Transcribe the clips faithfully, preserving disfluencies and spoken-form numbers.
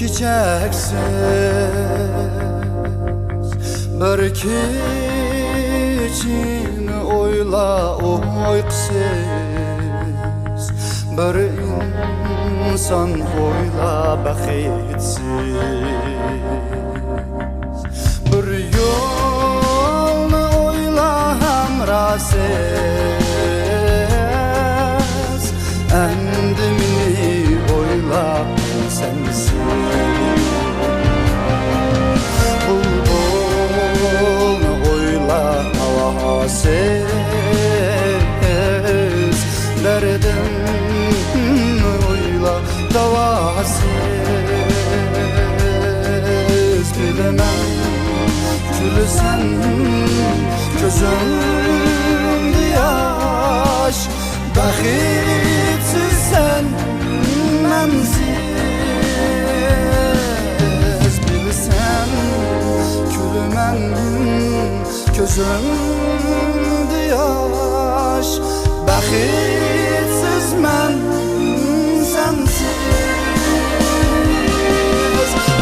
چەكسىز بىر كېچىنى ئويلا، ئۇيقۇسىز بىر ئىنسان ئويلا، بەختسىز بىر يولنى ئويلا، ھەمراھسىز ئەمدى مېنى ئويلا، سەنسىز. بۇلبۇلنى ئويلا، ھاۋاسىز دەردىمنى ئويلا، داۋاسىز. بىلىمەن، كۈلىسەن، كۆزۈڭدە ياش، بەختسىز سەن مەنسىز. بىلىسەن، كۈلىمەن، كۆزۈمدە ياش، بەختسىز مەن سەنسىز.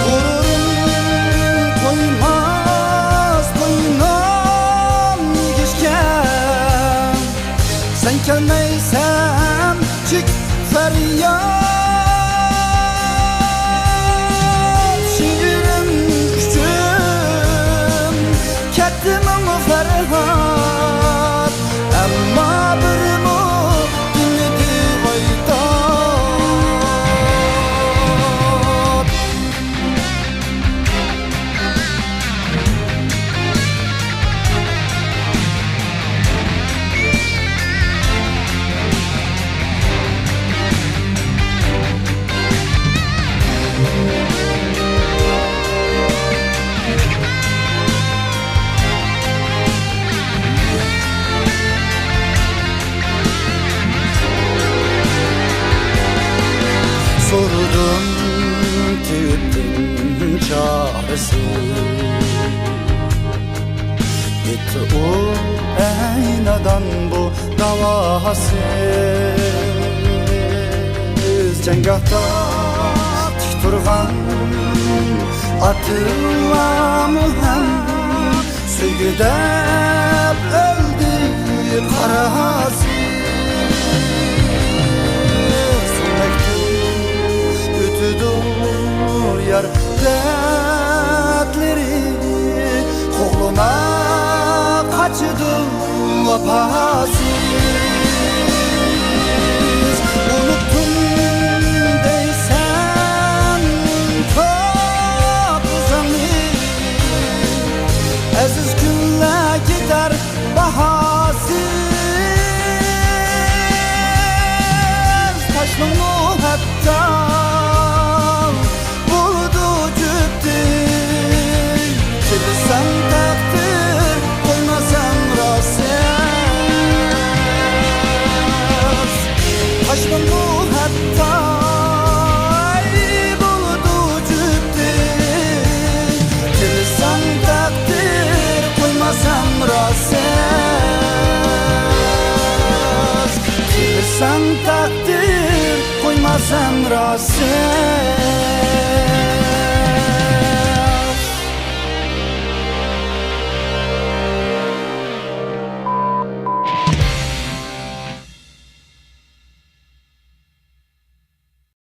غۇرۇرۇم تويماس، بوينۇم ئېگىشكەن، سەن كەلمەيسەن، چېكىپ پەرياد، شېئىرىم ئۈچۈن كەتتى مىڭ پەرھات، ئەمما بىرمۇ دېمىدى ئايتاپ. سورىدىم تېۋىپتىن چارىسى، ئېيتتى ئۇ، ئەي نادان، بۇ داۋاسىز جەڭگاھتا تىك تۇرغان ئاتىلارمۇ ھەم سۆيگۈ دەپ ئۆلدى قاراسىز. سۆيمەكتىن ئۆتىدۇ يار دەردلىرى، قوغلىما قاچىدۇ ۋاپاسىز. ئۇنۇتتۇم دەيسەن كۆپ ئىزىڭنى، ئەزىز كۈنلەر كېتەر باھاسىز. تاشنىڭمۇ ھەتتا بولىدۇ جۈپتى، چېلىساڭ تەقدىر، قويماساڭ راسىز. تاشنىڭمۇ ھەتتا بولىدۇ جۈپتى، چېلىساڭ تەقدىر، قويماساڭ راسىز. چېلىساڭ تەقدىر، قويماساڭ راسىز.